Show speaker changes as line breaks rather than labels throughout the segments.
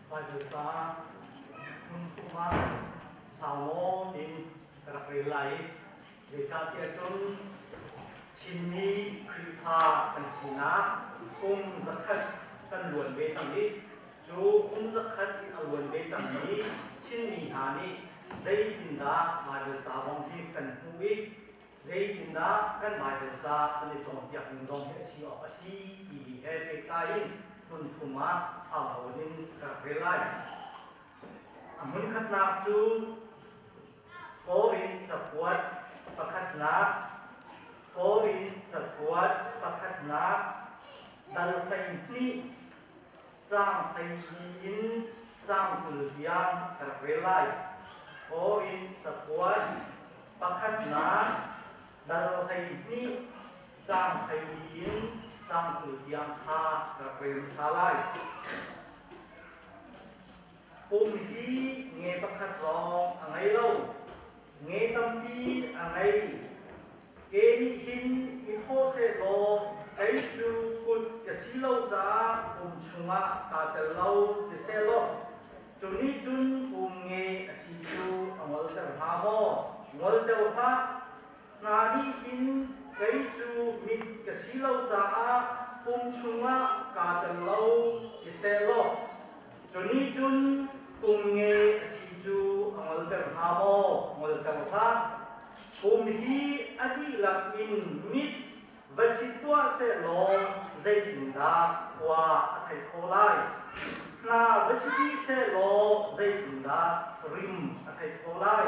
Baibal ca hmun thum ah sau nawn in ka rak rel lai i zeicahtiah cun Chinmi Khrihfa kan sinak kum zakhat kan luan ve cang i cu kum zakhat i a luan ve cangmi Chinmi hna nih zeitindah Baibal ca zong hi kan hmuh i zeitindah kan Baibal ca kan i cawnpiak ning zong hi a si awk a si timi he pehtlai in hmun thum ah sau nawn in ka rak rel lai. A hmun khatnak cu Korin cakuat pakhatnak, Korin cakuat pakhatnak dal 12 caang 12 in caang 20 tiang ka rak rel lai. Korin cakuat pakhatnak dal 12 caang 12 in caang 20 tiang kha ka rak rel hmasa lai. Pum hi nge pakhat lawng a ngei lo, nge tampi a ngei. Ke nih hin i thawh sehlaw kei cu kut ka si lo caah pum chungah kaa tel lo ti sehlaw, cu nih cun pum nge a si cu a ngolter hnga maw? Ngolter hlah. Hna nih hin kei cu mit ka si lo caah pum chungah kaa tel lo ti sehlaw, cu nih cun pum nge a si cu a ngolter hnga maw? Ngolter hlah. Pum hi a dihlak in mit va si tuah sehlaw zeitindah khua a theih khawh lai? Hna va si dih sehlaw zeitindah rim a theih khawh lai?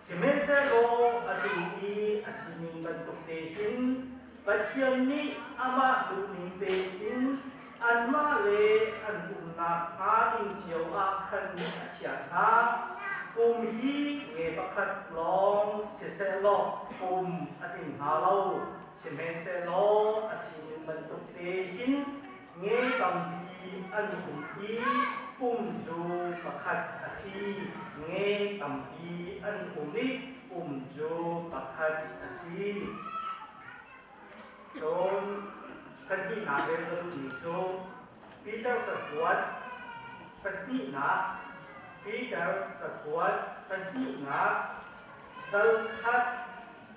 Sihmanhsehlaw atu i a sining bantuk tein Pathian nih amah duhning tein anmah le an umnak hnga ding cio ah khan a chiah hna. Pum hi nge pakhat lawng sisehlaw pum a tling hnga lo. Sihmanhsehlaw a sining bantuk tein nge tampi an um i pum cu pakhat a si. Nge tampi an um i pum cu pakhat a si. Cun pahnihnak rel ka duhmi cu Peter cakuat pahnihnak, Peter cakuat pahnihnak dal khat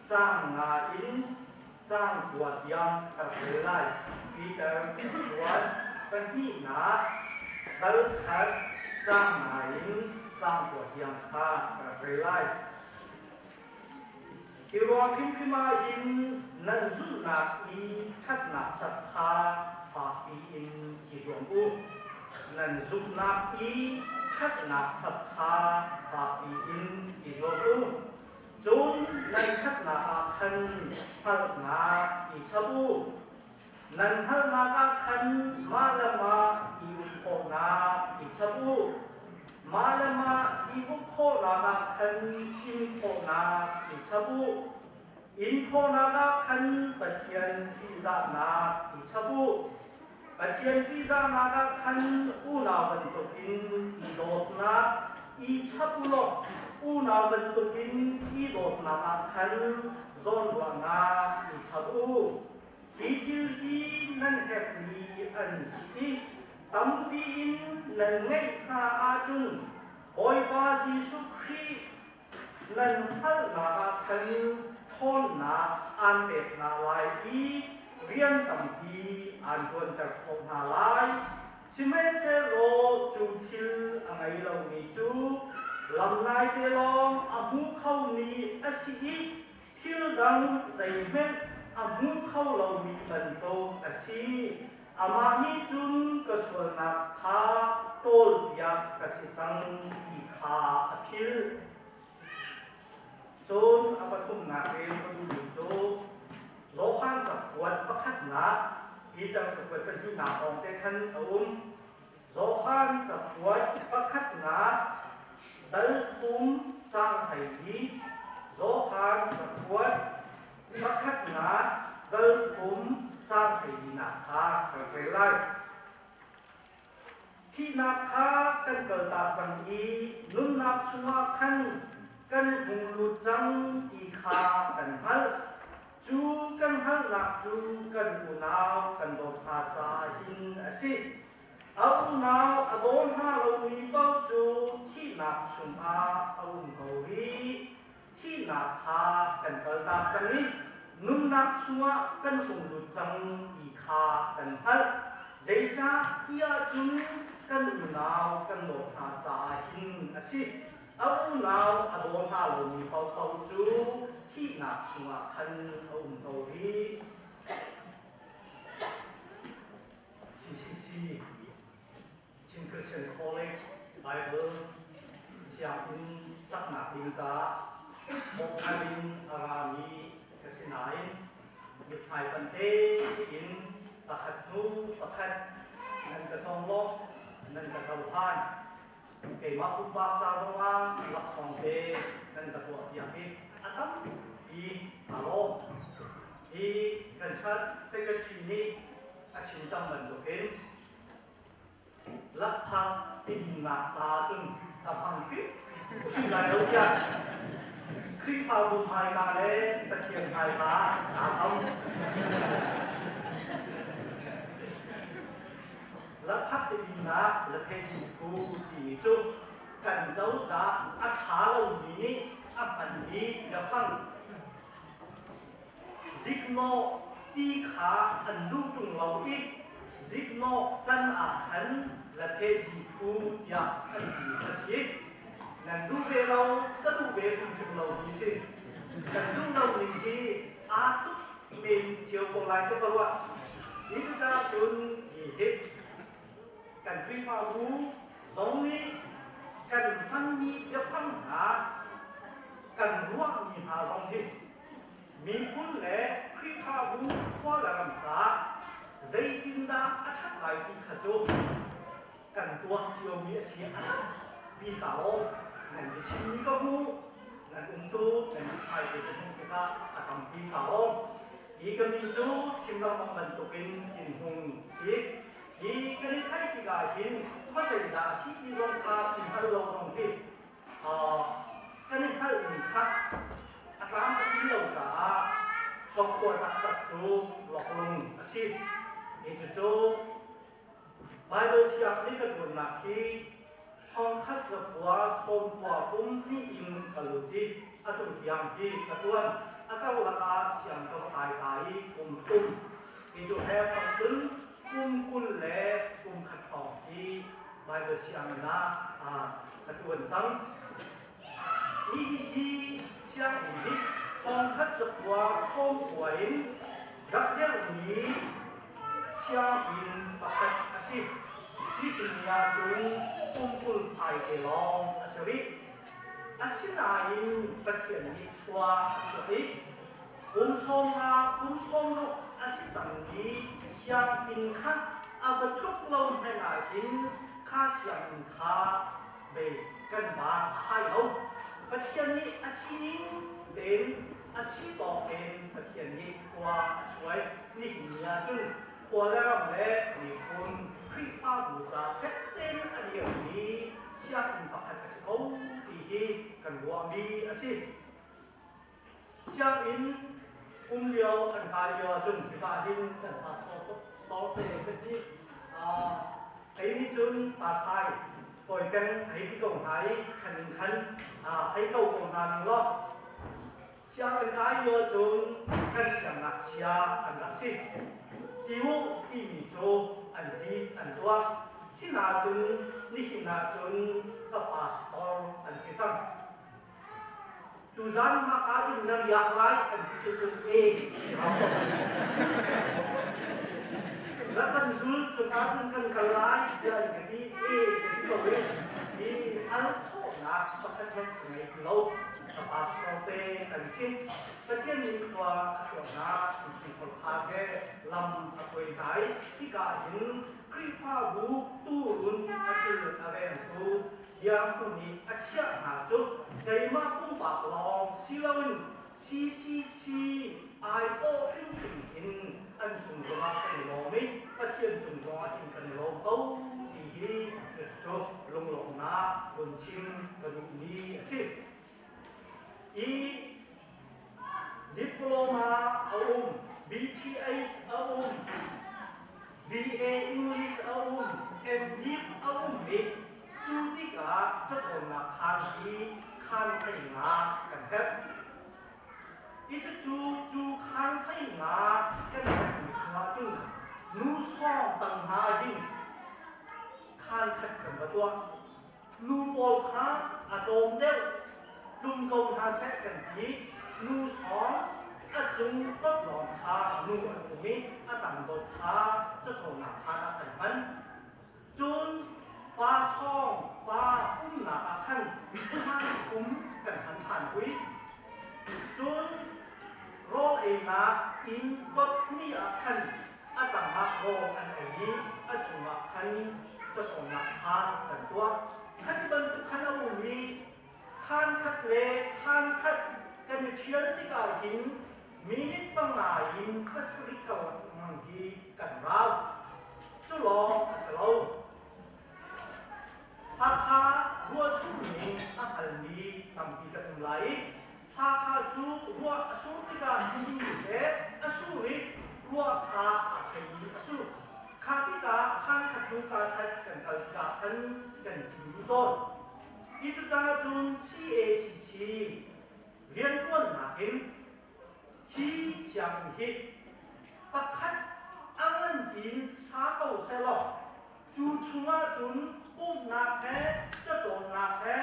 caang nga in caang kua tiang ka rak rel lai. Peter cakuat pahnihnak dal khat caang nga in caang kua tiang kha ka rak rel lai. Hi ruang hrimhrim ah hin nan zumhnak i ṭhatnak chap kha fakpi in i zuam u. Nan zumhnak i ṭhatnak chap kha fakpi in i zuam u. Cun nan ṭhatnak ah khan hngalhnak i chap u. Nan hngalhnak ah khan mah le mah i uk khawhnak i chap u. Mah le mah i uk khawhnak ah khan in khawhnak i chap u. In khawhnak ah khan Pathian ṭihzahnak i chap u. Pathian ṭihzahnak ah khan unau bantukin i dawtnak i chap u law unau bantukin i dawtnak ah khan zawnruahnak i chap u. Hi thil hi nan herhmi an si i tampi in nan ngeih hna ahcun Bawipa Jesuh Khrih nan hngalhnak ah khan ṭhawnnak aan pek hna lai i rian tampi aan ṭuanter khawh hna lai. Sihmanhsehlaw cu thil a ngei lomi cu lamnaite lawng a hmu khomi a si i thil dang zeihmanh a hmu kho lomi bantuk a si. Amah nih cun ka sualnak kha ṭawlpiak ka si cang ti kha a philh. Cun a pathumnak rel ka duhmi cu Johan cakuat pakhatnak, Peter cakuat pahnihnak lawng te khan a um. Johan cakuat pakhatnak dal thum caang 12, Johan cakuat pakhatnak dal thum caang 12nak kha kan rel lai. Thihnak kha kan kaltak cang i nunnak chungah khan kan hung lut cang ti kha kan hngalh. Cu kan hngalhnak cu kan unau kan dawt hna caah hin a si. A unau a daw hna lomi paoh cu thihnak chungah a um ko rih. Thihnak kha kan kaltak cang i nunnak chungah kan hung lut cang ti kha kan hngalh. Zeicah tiah cun kan unau kan dawt hna caah hin a si. A unau a daw hna lomi paohpaoh cu thihnak chungah khan a um ko rih. CCC Chin Christian College Bible sianginn saknak ding caah bawmhhal in a rami ka si nain mithmai panh tein pakhat hnu pakhat nan ka conglawmh, nan ka cohlan. Keimah pumpak ca zongah laksawng te nan ka tuahpiak i a tampi aa lawm. Hi kan church secretary nih a chim cang bantukin lakphak dinnak caah cun ka hmang hrimhrim lai lo tiah Khrihfabu hmaika le Pathian hmaika aa kam. Lakphak dinnak le phei phu timi cu kan cozah a ṭha lomi nih a hmanmi biafang Ziknawh ti kha an duh ṭung lo i ziknawh can ah khan Latheji phu tiah an ti a si. Nan duh ve lo, ka duh ve hrimhrim lo ti si. Kan duh lo ning hi aa tuk men cio ko lai ka ka ruah. Cucaah cun hi hi kan Khrihfabu zong nih kan hmanmi biafang hna kan ruahmi hna zong hi miphun le Khrihfabu khua le ram caah zeitindah a ṭhat lai ti kha cu kan tuak ciomi a si a pi ka lawm. Nan biachimmi ka hmu, nan umtu nan mithmai te ka hmuh tikah a tampi ka lawm. Hi ka min cu chim lengmang bantukin in hung si. Hi kan i theih tikah hin khuazeidah a si ti zong kha i hngal lo zong hi kan i hngalhmi kha a tlam a tling lo caah ka taktak cu loklung a si. Hi cucu Baibal sianginn ka ṭuannak hi thongkhat zakua sawmkua kum hnih in ka lut i atu tiang hi ka ṭuan. A karlak ah siang ka va kai ta i kum thum. Hi cu he fang cun kum 20 le kum khat hrawng hi Baibal sianginn ah ka ṭuan cang. Hi hi sianginn hi thongkhat zakua sawmkua in rak dirhmi sianginn pakhat a si. Nihin ni ahcun kum 20 fai te lawng a si rih. Asinain Pathian nih khua a chuah i kum 50, kum 60 a si cangmi sianginn kha a va tluk lo hmanh ahhin kha sianginn kha bei kan ba thai lo. Pathian nih a sining tein a si tawk tein Pathian nih khua a chuai. Nihin ni ahcun khua le ram le miphun Khrihfabu ca fek tein a dirmi sianginn pakhat a si ko ti hi kan ruahmi a si. Sianginn um lio an kai lio ahcun hika hin kan pastor te kan hi kei nih cun pasai kawi peng hei ti ko hna i khan in khan hei ko ko hna ning law sianginn kai lio cun kan siangngakchia an rak si. Tiu timi cu an ti an tuah. Sinain nihin ahcun ka pastor an si cang. Tuzaan hmaka cun na riak lai kan ti si cun e ti hau ko. Na kan zul cuka cun kan kal lai tiah an ka ti e ka ti ko i hi al khawhnak pakhat hmanh ka ngei ti lo. Ka pastor te kan si. Pathian nih khua a chuahnak innchungkhar kha he lam a hruai hna i hika hin Khrihfabu tuurun a kil a vengtu Biaktu nih a chiah hna cu keimah pumpak lawng si loin CCC aiawh hrimhrim in an cung zongah kan i lawm i Pathian cung zongah hin kan i lawm ko ti hi cucu lunglawmhnak vun chim ka duhmi a si. I diploma a um, BTH a um, BA English a um, MA. I cucu cu khaan 15 kan herhmi chungah cun nu sawng tang hna hin khaan khat kan va tuah. Nu pawl kha a tlawm deuh, tlum ko hna seh kan ti. Nu sawng a cung dot lawng kha nu an um i a tang dot kha cacawnnak khaan ah kan hman. Cun pa sawng pa umnak ah khan khaan um kan hman ṭhan hui. Cun rawl einak inn dot hnih ah khan a tangah rawl an ei i a cungah khan cacawnnak khaan kan tuah. Khati bantuk khan a um i khaan khat le khaan khat kan i ṭhial tikah hin minute 5 in 7 lengmang hi kan rau. Cu lawng a si lo. Hakha ruahsur ning a hngalmi tampi kan um lai i Hakha cu ruah a sur tikah hmun he a sur i ruah kha a thei a sur. Kha tikah khaan khat hnu kaan khat kan kal tikah khan kan cim duh tawn. Hi cucaah cun CACC rianṭuannak in hi sianginn hi pakhat a ngan in sa ko sehlaw cu chungah cun pumhnak he cacawnnak he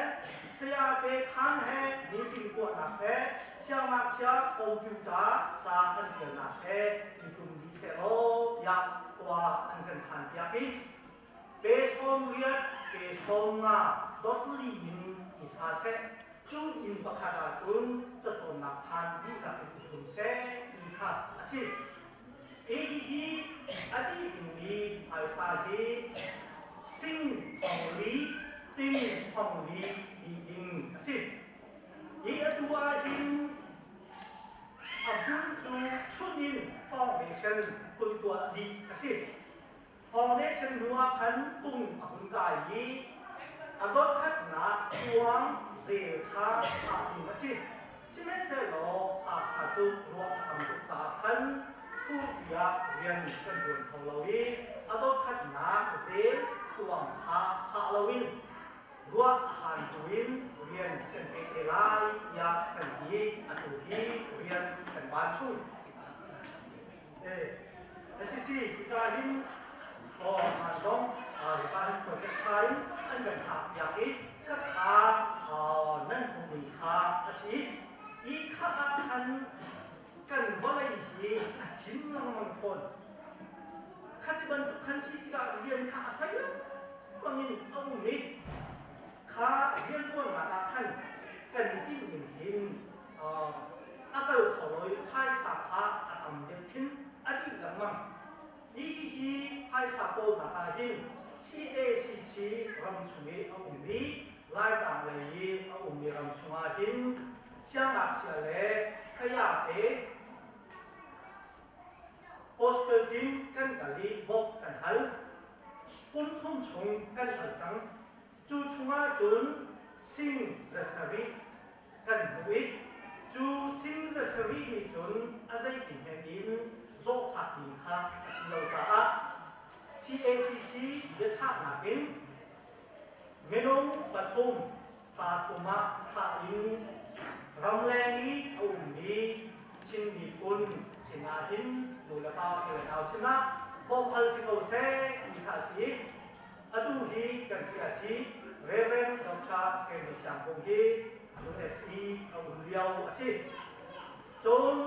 sayate khaan he meeting tuahnak he siangngakchia computer ca an ṭialnak he i tlum dih sehlaw tiah khua an kan khanpiak i pe 80 pe 50 dot li in i sa seh. Cu inn pakhat ah cun cacawnnak khaan dihlak in i tlum seh ti kha a si. Hi hihi a dih dingmi phaisa hi sing thong li ting thong li dih ding a si. Hi atu ah hin a hmun cu chun in foundation hun tuah dih a si. Foundation hnu ah khan tung a hun kai i a dot khatnak kuang zel kha phah ding a si. Sihmanhsehlaw Hakha cu ruah a tam tuk caah khan furpi ah rian kan ṭuan kho lo i a dot khatnak zel kuang kha phah loin ruah a han buin rian kan peh te lai tiah kan ti. Atu hi rian kan ban chung. SCC hika hin han zong hika hin project tha in an kan thah piak i ka kha nan hmuhmi kha a si. I kha ah khan kan vawlei hi a cim lengmang fawn. Khati bantuk khan si tikah rian kha a hlei lengmang in a um i kha rianṭuannak ah khan kan timhning hin a kal kho lo i phaisa kha a tam deuh khin a dih lengmang. Hi hi phaisa kawlnak ah hin CACC ram chung i a ummi Laitlang lei i a ummi ram chungah hin siangngakchia le saya te Gospel team kan kal i bawmh kan hal. Kum thum chung kan hal cang. Cu chungah cun sing 700 kan hmuh i cu sing 700 nih cun a zeitin hmenh in zawhphak ding kha a si lo caah CACC biachahnak in minung pathum pa thum ah thlah in ramleng i a ummi Chin miphun sinah hin nu le pa u le nau sinah bawmhhal si ko seh ti kha a si i atu hi kan siaci Reverend Dr. Henry Siang Hung hi USA a um lio a si. Cun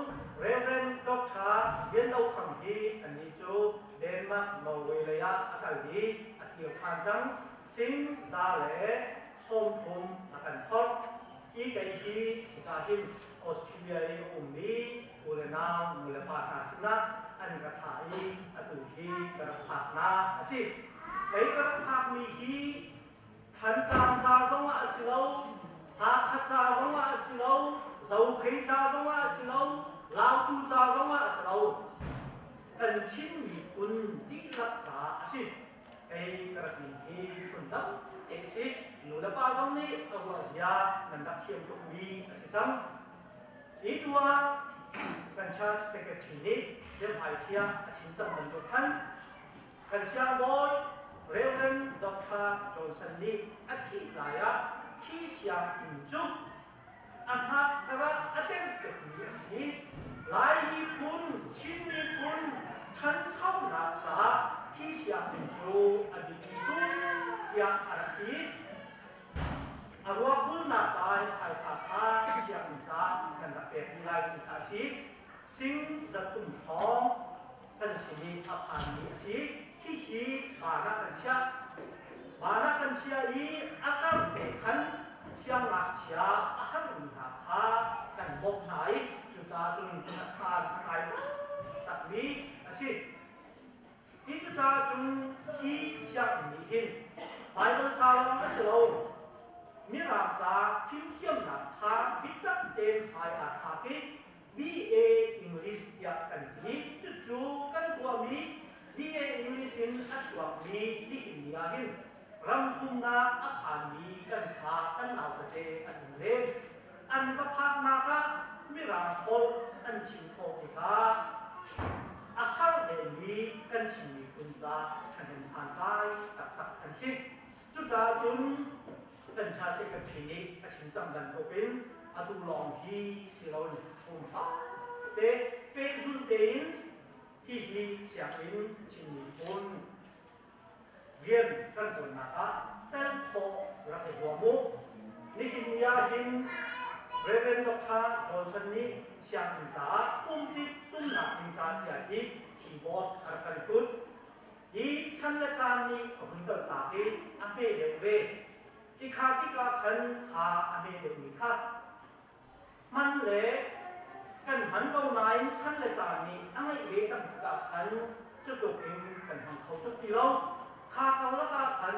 Reverend Dr. Lian Lo Thang hi annih cu Denmark, Norway lei ah a kal i a kir ṭhan cang. Sing 130 a kan phorh. I kei hi hika hin Australia i a ummi u le nau nu le pa hna sinah an ka thah i atu hi ka rak phaknak a si. Kei ka rak phakmi hi Thantlang ca zongah a si lo, Hakha ca zongah a si lo, Zophei ca zongah a si lo, Lautu ca zongah a si lo. Kan Chin miphun dihlak caah a si. Kei ka rak ning hi phun dang te a si. Nu le pa zong nih a ruah zia nan rak thiam tukmi a si cang. Hi tu ah kan church secretary nih biahmai ṭhia a chim cang bantuk khan kan siangbawi Reverend Dr. Johnson nih a thih lai ah hi sianginn cu A hngak karah a teng tukmi a si. Lai miphun, Chin miphun ṭhanchonak caah hi sianginn cu a biapi tuk tiah a rak ti. A ruakbulnak caah hin phaisa kha sianginn caah kan rak pek rih lai ti kha a si. Sing 300 hrawng kan sin i a phanmi a si. Hihi van ah kan chiah. Van ah kan chiah i a karh te khan siangngakchia a harmi hna kha kan bawmh hna i cucaah cun a san a kai taktakmi a si. Hi cucaah cun hi sianginn nih hin Baibal ca lawng a si lo, Mirang ca fimthiamnak kha biatak tein hmai aa thlak i BA English tiah kan ti. Cucu kan tuahmi BA English in a chuakmi nihin ni ah hin ram thumnak a phanmi kan fa kan nau tete an um len. An va phaknak ah Mirang holh an chim khawh tikah a har lemmi kan Chin miphun ca ṭhahnem santlai taktak an si. Cucaah cun kan cha secretary nih a chim cang bantukin atu lawng hi si loin kum fate pehzulh tein hihi sianginn Chin miphun rian kan ṭuannak ah tel khawh rak i zuam u. Nihin ni ah hin Reverend Dr. Johnson nih sianginn caah pumtit tumnak ding ca tiah hi keyboard a rak kan hlut. Hi chan le caan nih a hun kaltak i a hme deuh ve. Tikha tikah khan kha a hme deuhmi kha hman le kan hman ko nain chan le caan nih a ngeih ve cang tikah khan cutluk in kan hmang kho tuk ti lo. Kha karlak ah khan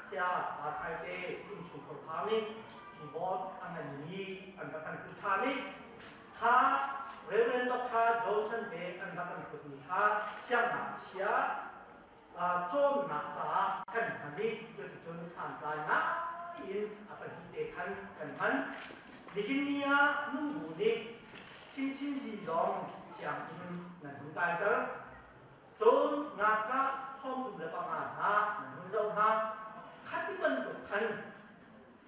saya Pa Sai te innchungkhar pha nih keyboard a nganmi an rak kan hlut ṭhan i kha Reverend Dr. Johnson he an rak kan hlutmi kha siangngakchia cawnnak caah kan hman i cuticun santlai ngai in a pahnih te khan kan hman. Nihin ni ah nubu nih chinchin hi zong sianginn nan hun kaiter. Cun ngakṭah 35 hna nan hun zoh hna. Khati bantuk khan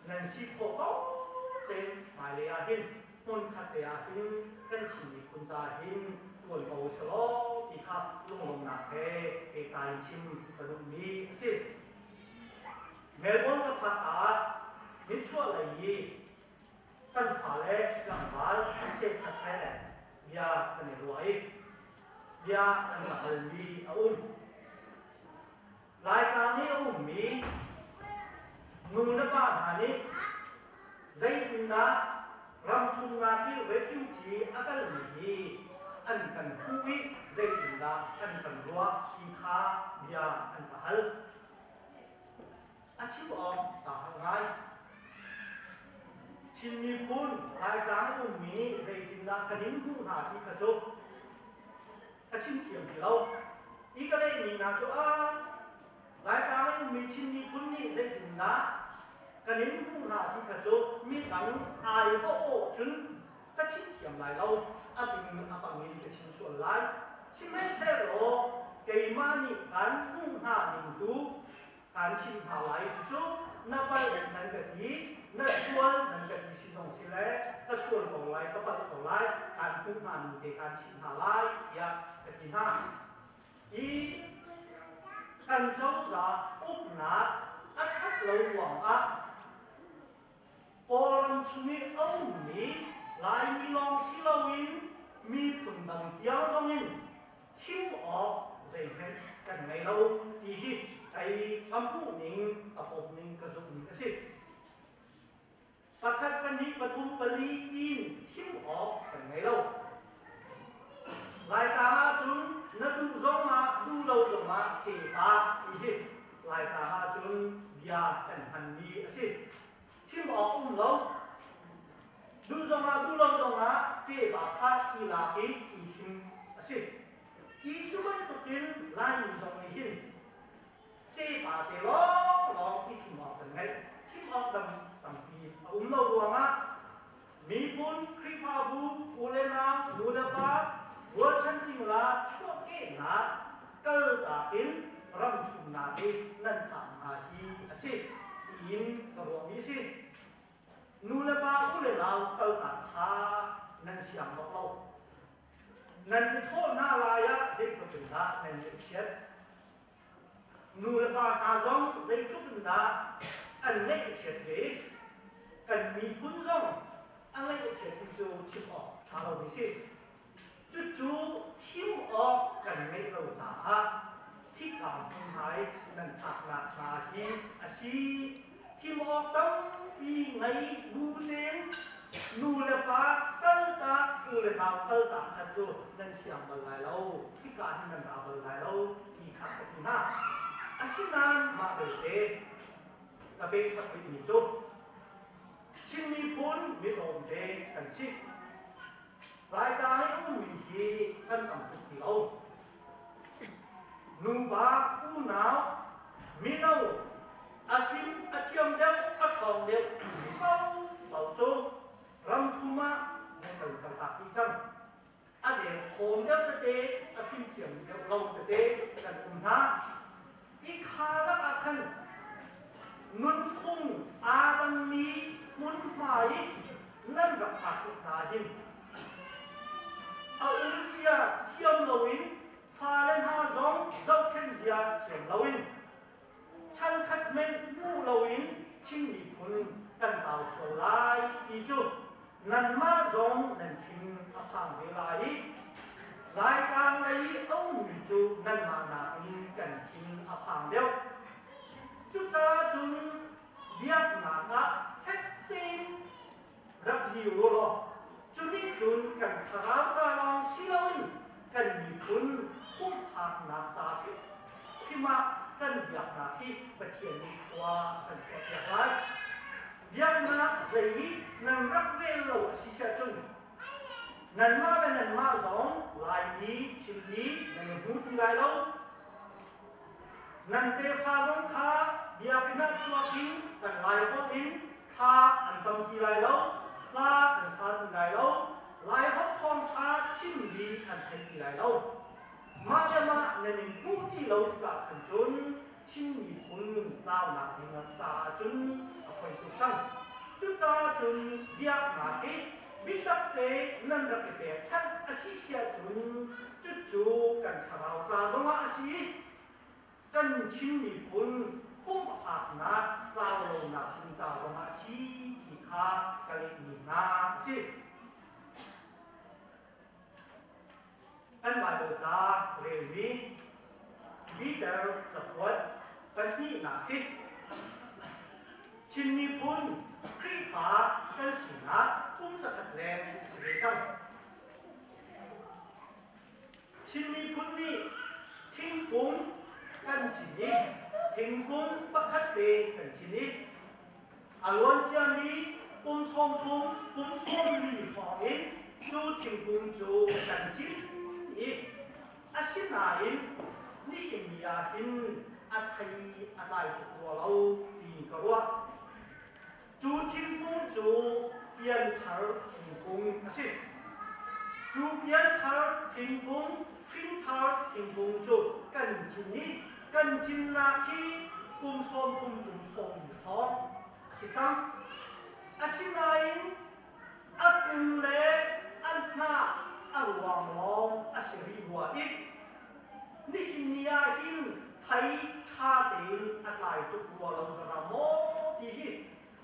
nan si khawh ko tein hmailei ah hin hmunkhat te ah hin kan Chin miphun ca hin ṭuan ko selaw ti kha lunglawmhnak he pehtlai in chim ka duhmi a si. Melbourne ka phak ah nichuah lei i kan fale tlangval an cheukhat he bia kan i ruah i bia an ka halmi a um. Laitlang i a ummi nu le pa hna nih zeitindah ramthumnak i refugee a kalmi hi an kan hmuh i zeitindah an kan ruah ti kha bia an ka hal. A chim awk kaa harh ngai. Chin miphun Laitlang i ummi nih zeitindah kan in hmuh hna ti kha cu ka chim thiam ti lo. I ka lehmi hna cu ah Laitlang i ummi Chin miphun nih zeitindah kan in hmuh hna ti kha cu midang ai va awh cun ka chim thiam lai lo. A ding a pang in ka chim sual lai. Sihmanhsehlaw keimah nih kan hmuh hna ning tu kan chim hna lai. Cucu na palh nan ka ti, na sual nan ka ti si zong si le ka sual ko lai, ka palh ko lai, kan hmuh hna ning te kan chim hna lai tiah ka ti hna. Hi kan cozah uknak a ṭhat lo ruangah Kawlram chung i a ummi Laimi lawng si loin miphun dang tiang zongin thim awk zeihmanh kan ngei lo ti hi kei ka hmuhning ka pomning ka zumhning a si. Pakhat, pahnih, pathum, pali tiin thim awk kan ngei lo. Laitlang ahcun na duh zongah duh lo zongah cepa ti hi Laitlang ahcun bia kan hmanmi a si. Thim awk um lo. Duh zongah duh lo zongah cepa kha i lak i i thim a si. Hi cu bantukin Laimi zong nih hin cepa te lawnglawng i thim awk kan ngeih. Thim awk dang tampi a um lo ruangah miphun, Khrihfabu, u le nau, nu le pa, rualchan cingla chuahkehnak kaltak in ram thumnak i nan phak hna hi a si tiin ka ruahmi a si. Nu le pa u le nau kaltak kha nan siang bak lo. Nan i thawh hna lai ah zeitluk in dah nan ngaihchiat? Nu le pa hna zong zeitluk in dah an ngaih a chiat ve? Kan miphun zong a ngaih a chiat ti cu chim awk ṭha lomi si. Cucu thim awk kan ngeih lo caah hika hmunhmai nan phaknak hna hi a si. Thim awk tampi ngei bu tein nu le pa kaltak, u le nau kaltak kha cu nan siang bal lai lo, hika hin nan ra bal lai lo ti kha ka ti hna. Asinain mah belte ka pehchap rihmi cu Chin miphun mitlawmte kan si. Laitlang i a ummi hi kan tam tuk ti lo. Nupa, unau, mino, a fim a thiam deuh, a ṭhawng deuh timi paohpaoh cu ramthum ah nan kan kaltak dih cang. A deng khawm deuh tete, a fimthiam deuh lo tete kan um hna. I kha lakah khan nunphung aa dangmi hmunhma i nan rak phak tuk hna hin a um zia thiam loin fale hna zong zohkhenh zia thiam loin chankhat hmenh hmuh loin Chin miphun kan tau sual lai ti cu nanmah zong nan thin a phang ve lai i Laitlang lei i a ummi cu nanmah nakin kan thin a phang deuh. Cucaah cun biaknak ah fek tein rak dir u law cu nih cun kan thlarau ca lawng si loin kan miphun humhaknak ca hrim ah kan biaknak hi Pathian nih khua a kan chuahpiak lai. Biaknak zei i nan rak rel lo a si siahcun nanmah le nanmah zong Laimi, Chinmi nan i hmu ti lai lo. Nan tefa zong kha biakinn ah chuak in kan Lai holh in thla an cam ti lai lo, hla an sa ti lai lo, Lai holh thawngṭha chimmi an thei ti lai lo. Mah le mah nan in hmuh ti lo tikah khan cun Chin miphun tlaunak ding caah cun a foi tuk cang. Cucaah cun biaknak hi biatak te nan rak i pekchanh a si siah cun cucu kan thlarau ca zongah a si i kan Chin miphun humhaknak tlaulonak ding ca zongah a si ti kha ka lehmi hna a si. Kan Baibal ca relmi Peter cakuat pahnihnak hi Chin miphun Khrihfa kan sinak kum zakhat leng a si ve cang. Chin miphun nih thingkung kan cin i thingkung pakhat te kan cin i a luan ciami kum 30, kum 40 hrawng in cu thingkung cu kan cin i asinain nihin ni ah hin a thei a tlai tuk rua lo ti ka ruah. Cu thingkung cu pianthar thingkung a si. Cu pianthar thingkung, hrinthar thingkung cu kan cin i kan cinnak hi kum 30 kum 40 hrawng a si cang. Asinain a kung le an hnah a ruang lawng a si rih rua i nihin ni ah hin thei ṭha tein a tlai tuk rua lo dara maw ti hi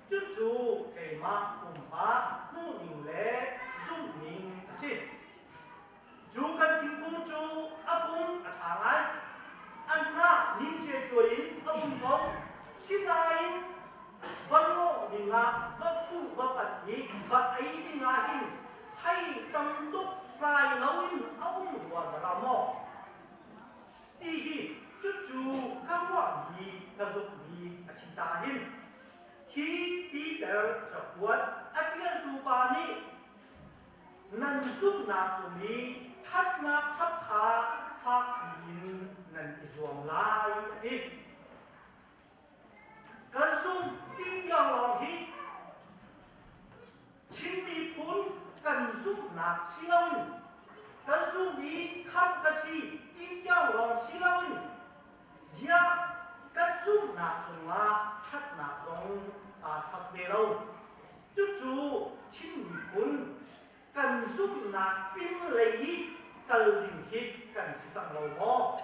cucu keimah pumpak hmuhning le zumhning a si. Cu kan thingkung cu a kung a ṭha ngai. An hnah nimcecuai in a um ko. Sinain va lawh dingah va fuh va pat i va ei dingah hin thei tam tuk tlai loin a um rua dara maw? Ti hi cucu ka ruahmi ka zumhmi a si caah hin hi Peter cakuat a ṭialtu pa nih nan zumhnak cung i ṭhatnak chap kha fakpi in nan i zuam lai a ti. Kan zumh ti tiang lawng hi Chin miphun kan zumhnak si loin kan zumh i khamh ka si ti tiang lawng si loin ziah kan zumhnak cungah ṭhatnak zong aa chap ve lo. Cucu Chin miphun kan zumhnak pinlei i kal ding hi kan si cang lo maw?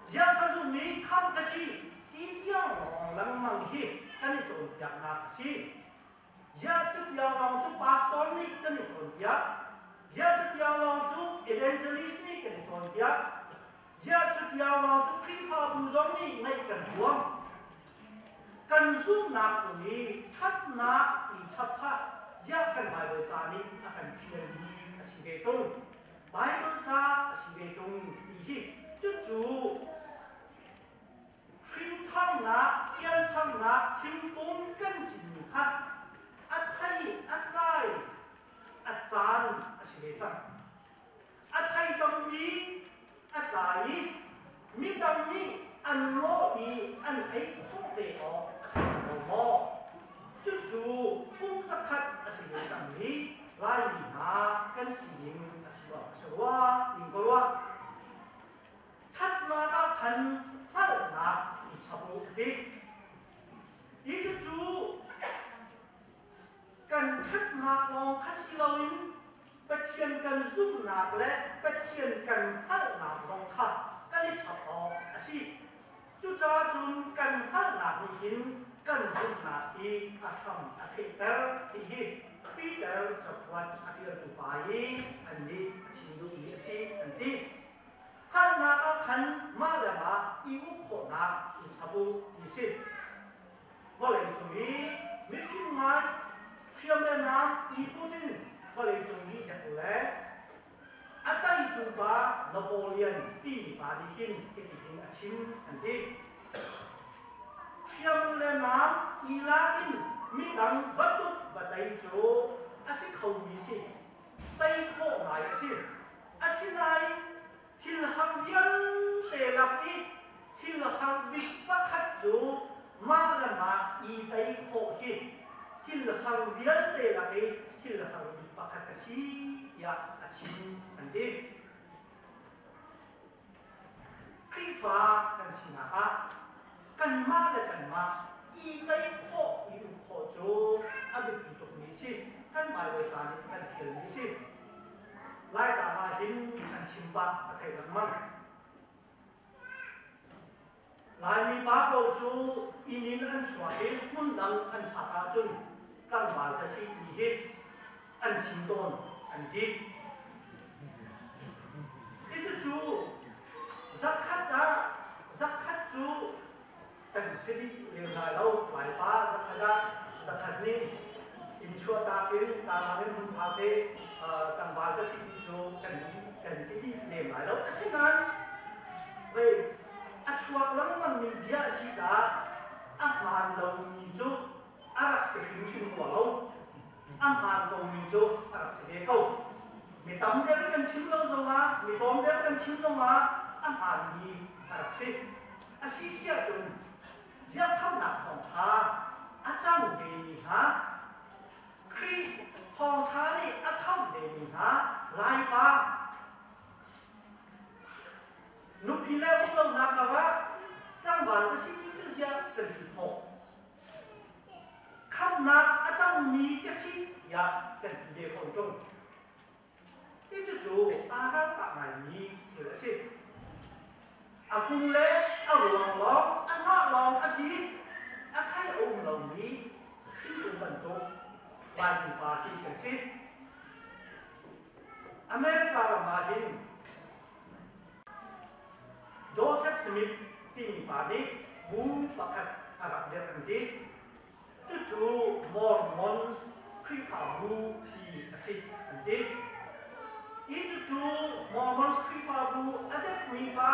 Ziah ka zumh i khamh ka si ti tiang lawng lengmang hi kan i cawnpiaknak a si. Ziah cutiang lawng cu pastor nih kan i cawnpiak? Ziah cutiang lawng cu evangelist nih kan i cawnpiak? Ziah cutiang lawng cu Khrihfabu zong nih ngaih kan huam? Kan zumhnak cung i ṭhatnak i chap kha ziah kan Baibal ca nih a kan fialmi a si ve ṭung? Baibal ca a si ve ṭung ti hi cucu Hrintharnak, piantharnak thingkung kan cinmi kha a thei, a tlai, a caan a si ve cang. A thei tampi a tlai i midang nih an lawh i an ei khawh ve awk a si lo maw? Cucu kum zakhat a si ve cangmi Laimi hna kan sining a si awk a si rua ning ka ruah. Ṭhatnak ah khan hngalhnak i chap u a ti. Hi cucu kan ṭhatnak lawng kha si loin Pathian kan zumhnak le Pathian kan hngalhnak zong kha kan i chap awk a si. Cucaah cun kan hngalhnak nih hin kan zumhnak hi a hram a fehter ti hi Peter cakuat a ṭialtu pa i an nih a chim duhmi a si an ti. Hngalhnak ah khan mah le mah i uk khawhnak i chap u ti si. Vawleicung i mifim ngai hriam le nam i put in vawleicung mi nek le a teitu pa Napoleon timi pa nih hin hiti hin a chim an ti. Hriam le nam i lak in midang va tuk va tei cu a si khomi si. Tei khawh ngai a si. Asinain thil har vialte lak i thil har bik pakhat cu mah le mah i tei khawh hi thil har vialte lak i thil har bik pakhat a si tiah a chim an ti. Khrihfa kan sinak ah kanmah le kanmah i tei khawh, i uk khawh cu a biapi tukmi a si. Kan Baibal ca nih kan fialmi a si. Laitlang ah hin an chim pah a theih lengmang. Laimi pa ko cu inn in an chuak i hmun dang an phak ahcun tlangval ka si ti hi an chim tawn an ti. Hi cucu zakhat ah zakhat cu kan si dih lem lai lo. Laipa zakhat ah zakhat nih inn chuahtak in tlang in hun phak i tlangval ka si ti cu kan kan ti dih lem lai lo. Asinain vei a chuak lengmangmi bia a si caah a hmaan lomi cu a rak si hrimhrim rua lo. A hmaan komi cu a rak si ve ko. Mi tam deuh kan chim lo zongah, mi tlawm deuh kan chim zongah a hmaanmi a rak si. A si si ahcun ziakthamnak thawngṭha a cang vemi hna, Khrih thawngṭha nih a khamh vemi hna Laipa nupi le um lonak karah tlangval ka si ti cu ziah kan si khawh. Khamhnak a cangmi ka si tiah kan ti ve fawn ṭung. Hi cucu aa ralkah ngaimi thil a si. A kung le a ruang lawng, a hnah lawng a si. A thei a um lomi thingkung bantuk Laimi pa hi kan si. America ram ah hin Joseph Smith timi pa nih bu pakhat a rak dirh an ti. Cucu Mormons Khrihfabu ti a si an ti. Hi cucu Mormons Khrihfabu a dekmi pa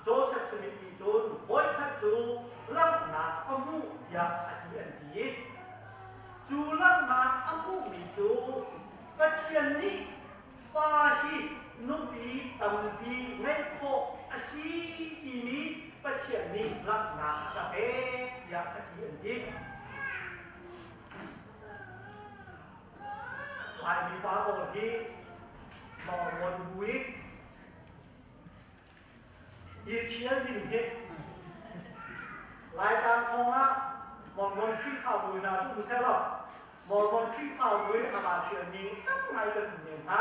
Joseph Smith nih cun voikhat cu langhnak a hmuh tiah a ti an ti i cu langhnak a hmuhmi cu Pathian nih pa hi nupi tampi ngeih khawh a si timi Pathian nih langhnak a ka pek tiah a ti an ti. Laimi pa pawl hi Mormon bu i i ṭhial ding hi Laitlang thawng ah Mormon Khrihfabu hna cu um seh law. Mormon Khrihfabu in a kaa ṭhialmi tam ngai kan um men hna.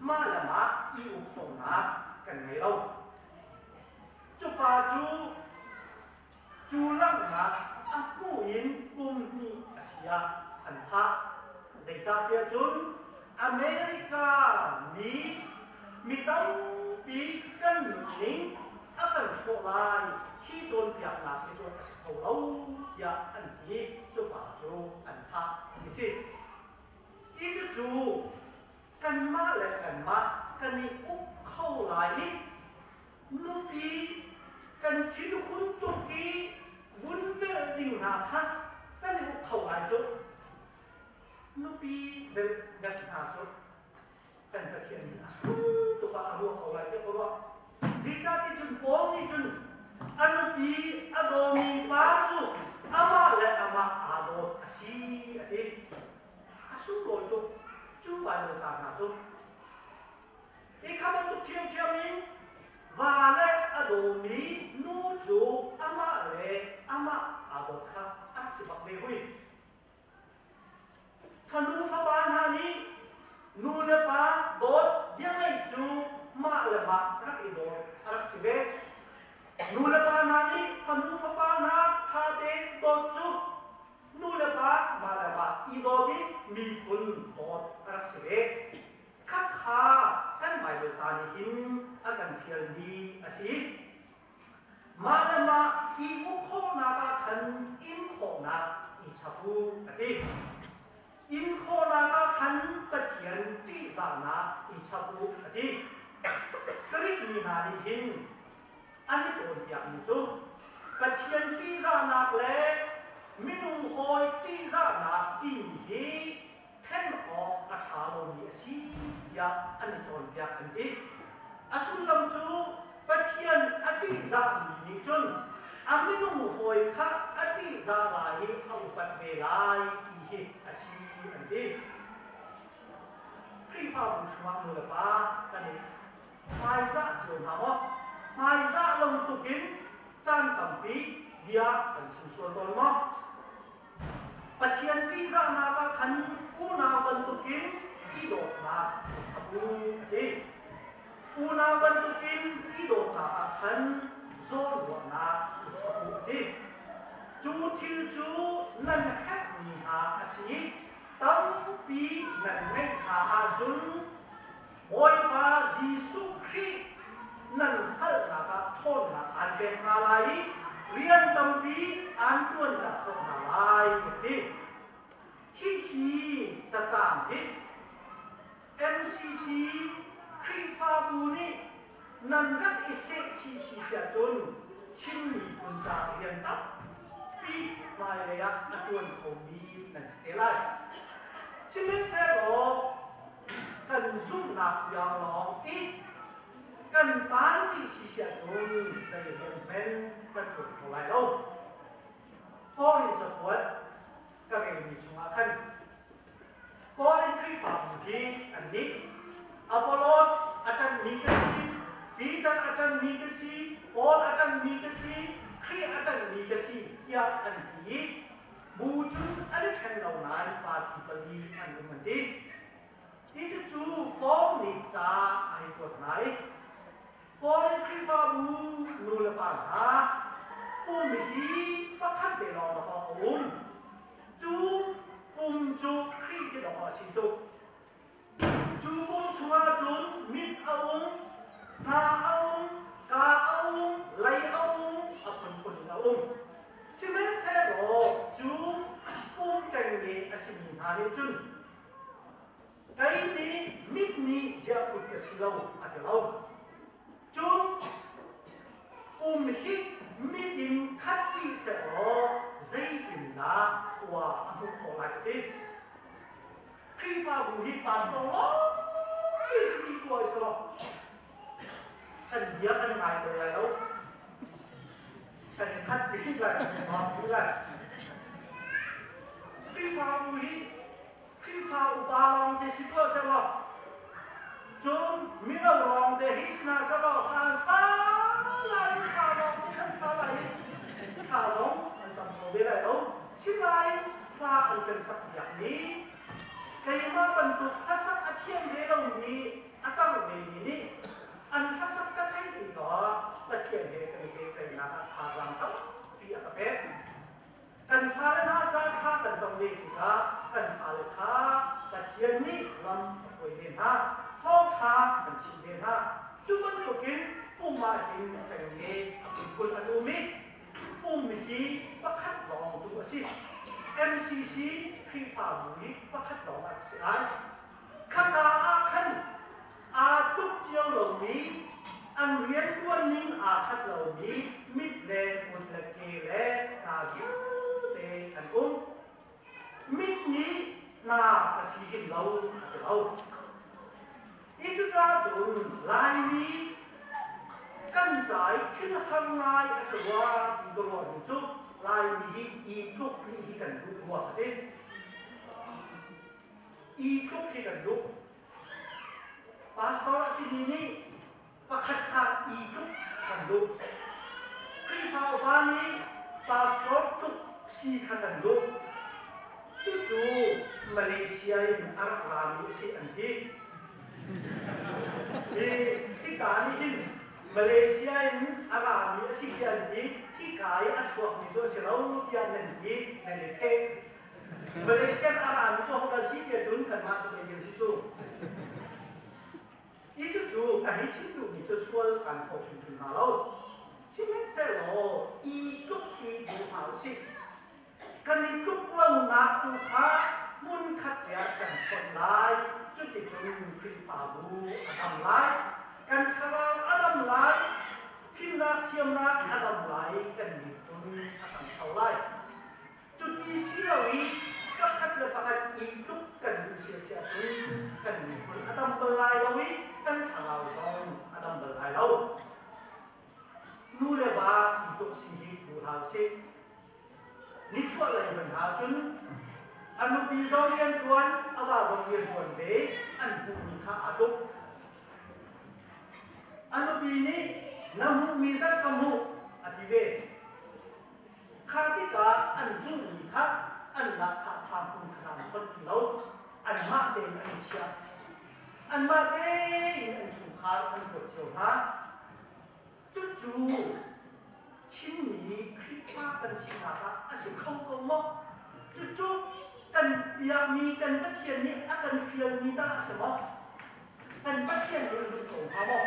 Mah le mah i uk khawhnak kan ngei lo. Cu pa cu cu langhnak a hmuh in kum hnih a si ah an thah. Zeicahtiah cun America mi mi tampi kan nunning a kan hrawh lai, hi cawnpiaknak hi cu a si kho lo tiah an ti. Cu pa cu an thah ti si. Hi cucu kanmah le kanmah kan i uk kho lai i nupi kan thinhun tuk i vun velh ding hna kha kan i uk kho lai cu. Nupi velh bek hna cu kan Pathian nih a sung tuk ah a ruah ko lai tiah ka ruah. Zeicahti cun Paul nih cun a nupi a dawmi pa cu amah le amah aa dawt a si a ti. A sunglawi tuk cu Baibal ca hna cu. Hi kha bantuk ṭhiamṭhiam in va le a dawmi nu cu amah le amah aa dawt kha a rak si bak ve hui. Fanu fapa hna nih nu le pa dawt biangeih cu mah le mah rak i dawt a rak si ve. Nu le pa hna nih fanu fapa hna ṭha tein dawt cu nu le pa mah le mah i dawt i miphun dawt a rak si ve. Khakha kan Baibal ca nih hin a kan fialmi a si. Mah le mah i uk khawhnak ah khan in khawhnak i chap u a ti. In khawhnak ah khan Pathian ṭihzahnak i chap u a ti. Greek mi hna nih hin an i cawnpiakmi cu Pathian ṭihzahnak le minung hawi ṭihzahnak timi hi ṭhen awk a ṭha lomi a si tiah an i cawnpiak an ti. A sullam cu Pathian a ṭihzahmi nih cun a minung hawi kha a ṭihzah lai i a upat ve lai ti hi a si an ti. Khrihfabu chungah nu le pa kan i hmaizah cio hna maw? Hmaizah lo tukin caan tampi bia kan chim sual tawn maw? Pathian ṭihzahnak ah khan unau bantukin i dawtnak i chap u a ti. Unau bantukin i dawtnak ah khan zawnruahnak i chap u a ti. Cu thil cu nan herhmi hna a si i tampi nan ngeih hna ahcun Bawipa Jesuh Khrih nan hngalhnak ah ṭhawnnak aan pek hna lai i rian tampi aan ṭuanter khawh hna lai a ti. Hihi cacang hi MCC Khrihfabu nih nan rak i sehchih si ahcun Chin miphun ca rian tampi hmailei ah a ṭuan khomi nan si te lai. Sihmanhsehlaw kan zumhnak tiang lawng i kan tan ti si si ahcun zei rian hmanh kan ṭuan kho lai lo. Paul cakuat ka relmi chungah khan Korin Khrihfabu hi an nih Apollos a ṭanhmi ka si, Peter a ṭanhmi ka si, Paul a ṭanhmi ka si, Khrih a ṭanhmi ka si tiah an ti i bu cun an i ṭhen lo nain party pali an um an ti. Hi cucu Paul nih ca ai kuat hna i Korin Khrihfabu nu le pa hna pum hi pakhat te lawng a um. Cu pum cu Khrih ti dawh a si cu. Cu pum chungah cun mit a um, hna a um, ka a um, lei a um, a phunphun in a um. Sihmanhsehlaw cu pum ṭengnge a simi hna nih cun kei nih mit nih ziah kut ka si lo a ti lo. Cun pum hi mit in khat ti sehlaw zeitindah khua a hmuh khawh lai a ti. Khrihfabu hi pastor lawng si ti tuah i selaw kan bia kan ngai ko lai lo. Kan i khat dih lai, kan i lai. Khrihfabu hi Khrihfa upa lawng te si tuah sehlaw cun mino lawng te hi si hna sehlaw khan sa lai thla lawng te khan sa lai thla zong an cam kho ve lai lo. Sinain Hla an kan sakpiakmi keimah bantuk hlasak a thiam ve lomi a tar vemi nih an hlasak ka theih tikah Pathian he kan i pehtlaihnak ah thazaang tampi a ka pek. Kan fale hna ca thla kan cam ve tikah kan fale kha Pathian nih lam a hruai ve hna, thawngṭha kan chimh ve hna. Cu bantukin pum ah hin ṭengnge a phunphun an um i pum hi pakhat lawng tu a si. MCC Khrihfabu hi pakhat lawng an si ai. Khaka ah khan aa tluk cio lomi, an rianṭuan ning aa khat lomi mit le kut le ke le hna vialte an um. Mit nih hna ka si hin lo a ti lo. Hi cucaah cun Laimi kan ca i thil har ngai a si rua ti ka ruahmi cu Laimi hi i tluk nih hi kan duh rua ka ti. I tluk hi kan duh. Pastor a simi nih pakhat kha i tluk kan duh. Khrihfa upa nih pastor tluk si kha kan duh. Cucu Malaysia in a rak rami a si an ti. Hi hika nih hin Malaysia in a rami a si tiah an ti. Hika i a chuakmi cu a si lo tiah nan ti, nan i pheh. Malaysia in a rami cu hodah si tiah cun kanmah cu kan si cu. Hi cucu ka hei chim duhmi cu sual kan phaw hrimhrim hna lo. Sihmanhsehlaw i tluk hi duh hna usih. Kan i tluk lonak tu kha hmunkhat te ah kan fonh lai. Cuticun Khrihfabu a dam lai. Kan thlarau a dam lai. Fimnak thiamnak a dam lai. Kan miphun a ṭhangcho lai. Cuti si lo i pakhat le pakhat i tluk kan duh siasia cun kan miphun a dam bal lai lo i kan thlarau zong a dam bal lai lo. Nu le va i tluk si hi duh hlah usih. Nichuahlei hmanh ah cun a nupi zong rianṭuan, a va zong rianṭuan ve an hmuhmi kha aa tluk. A nupi nih na hmuhmi zat ka hmuh a ti ve. Kha tikah an hmuhmi kha an lahkhah ṭha hmun kha an hon ti lo. Anmah tein an i chiah. Anmah tein an chungkhar an huat cio hna. Cucu Chinmi Khrihfa kan sinak ah a si kho ko maw? Cucu kan biakmi kan Pathian nih a kan fialmi dah a si maw? Kan Pathian nih a duh ko hnga maw?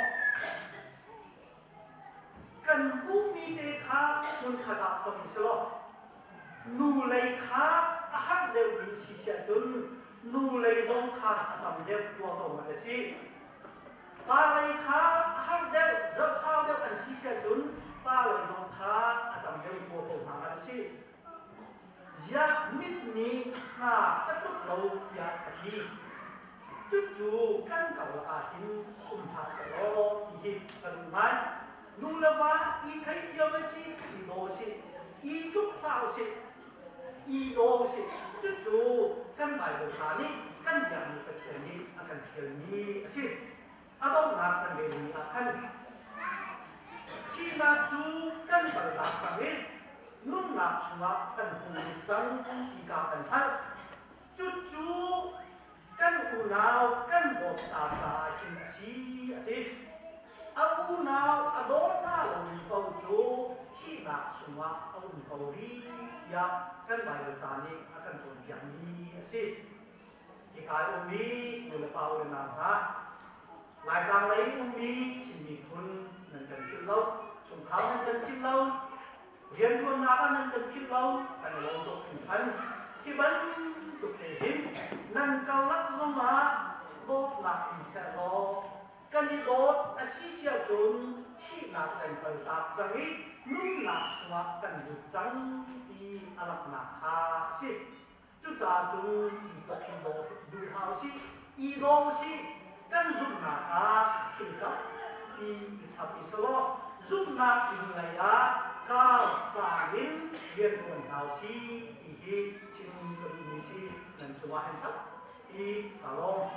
Kan hmuhmi te kha hmunkhat ah hon selaw nu lei kha a har deuhmi si siah cun nu lei zong kha a tam deuh tua ko a si. Pa lei kha a har deuh, zohthau deuh an si siah cun pa lei zong kha a tam deuh tua ko hna an si. Ziah mit nih hna a tluk lo tiah a ti. Cucu kan karlak ah hin um hlah sehlaw ti hi ka duh ngai. Nu le va i theithiam a si, i daw a si, i tluk hlah usih, i daw usih. Cucu kan Baibal ca nih kan biakmi Pathian nih a kan fialmi a si. A donghnak kan relmi ah khan thihnak cu kan kaltak cang i nunnak chungah kan hung lut cang ti ka kan hngalh. Cucu kan unau kan dawt hna caah hin a si a ti. A unau a daw hna lomi paoh cu thihnak chungah a um ko rih tiah kan Baibal ca nih a kan cawnpiakmi a si. Hika i ummi nulepa u le nau hna, Laitlang lei ummi Chin miphun nan kan philh lo, chungkhar nan kan philh lo, rianṭuannak ah nan kan philh lo, kan i lawm tuk hringhran. Hi bantuk te hin nan karlak zongah dawtnak in sehlaw kan i dawt a si sia cun thihnak kan kaltak cang i nunnak chungah kan lut cang ti a langhnak kha a si. Cucaah cun i Pathian duh hna usih, i daw usih, kan zumhnak ah thil tampi i chap i selaw zumhnak inn lei ah kar tlang in rianṭuan hna usih ti hi chim ka duhmi si. Nan cungah hin tampi kaa lawm.